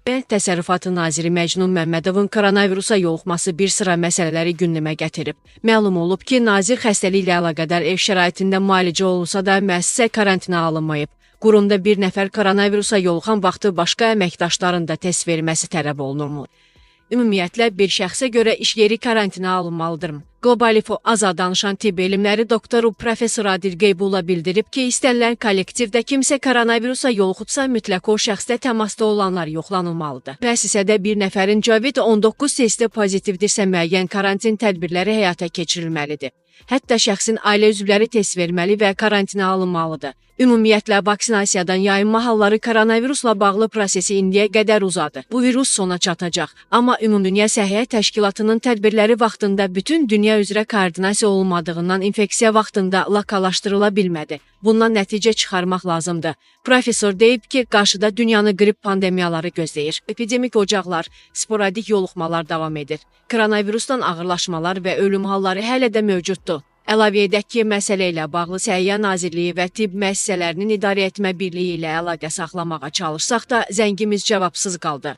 Kənd Təsərrüfatı naziri Məcnun Məmmədovun koronavirusa yoluxması bir sıra məsələləri gündəmə gətirib. Məlum olub ki, nazir xəstəliklə əlaqədar ev şəraitində müalicə olunsa da müəssisə karantinə alınmayıb. Qurumda bir nəfər koronavirusa yoluxan vaxtı başqa əməkdaşların da test verməsi tələb olunurmu? Ümumiyyətlə, bir şəxsə görə iş yeri karantinə alınmalıdır. Qlobal Info Aza danışan tibb elmləri doktoru professor Adil Qeybulla bildirib ki, istənilən kollektivdə kimsə koronavirusa yoluxubsa, mütləq o şəxslə təmasda olanlar yoxlanılmalıdır. Müəssisədə bir nəfərin COVID-19 testi pozitivdirsə, müəyyən karantin tədbirləri həyata keçirilməlidir. Hətta şəxsin ailə üzvləri test verməli və karantinə alınmalıdır. Ümumiyyətlə, vaksinasiyadan yayınma halları koronavirusla bağlı prosesi indiyə qədər uzadı. Bu virus sona çatacaq. Amma Ümumdünya Səhiyyə Təşkilatının tədbirləri vaxtında bütün dünya üzrə koordinasiya olunmadığından infeksiya vaxtında lokallaşdırıla bilmədi. Bundan nəticə çıxarmaq lazımdır. Professor deyib ki, qarşıda dünyanı qrip pandemiyaları gözləyir. Epidemik ocaqlar, sporadik yoluxmalar davam edir. Koronavirusdan ağırlaşmalar və ölüm halları hələ də mövcuddur. Əlavə edək ki, məsələ ilə bağlı Səhiyyə Nazirliyi və tibb müəssisələrinin idarə etmə birliyi ilə əlaqə saxlamağa çalışsaq da zəngimiz cavabsız qaldı.